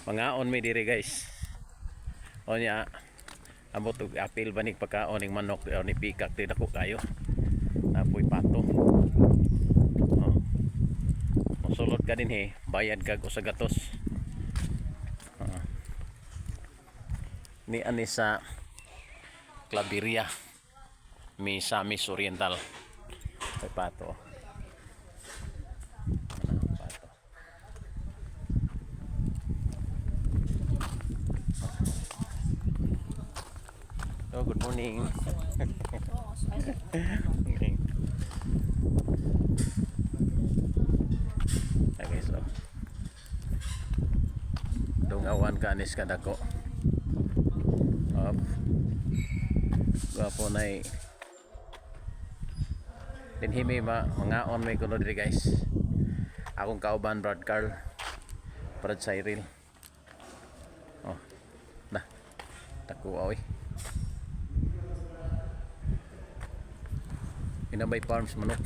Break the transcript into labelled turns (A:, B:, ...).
A: Mangaon mi diri, guys. O nya, ambot og apil ba nig pagkaon ning manok o ni pikak di dako kayo. Napoy pato. Oh. Mosulod ka dinhi, bayad kag usa gatos. Ah. Ni ani sa Claveria, Misamis Oriental. May pato. Ano, pato. Oh, good morning. Morning. Okay, so. Dungawan ka anis kadako. Up. Gwapo na eh. Dinhi mi ma mangaon may kuno diri, guys. Akong kauban, Brad Carl. Brad Cyril. Oh. Na. Takuha oy. Inabay Farms manok.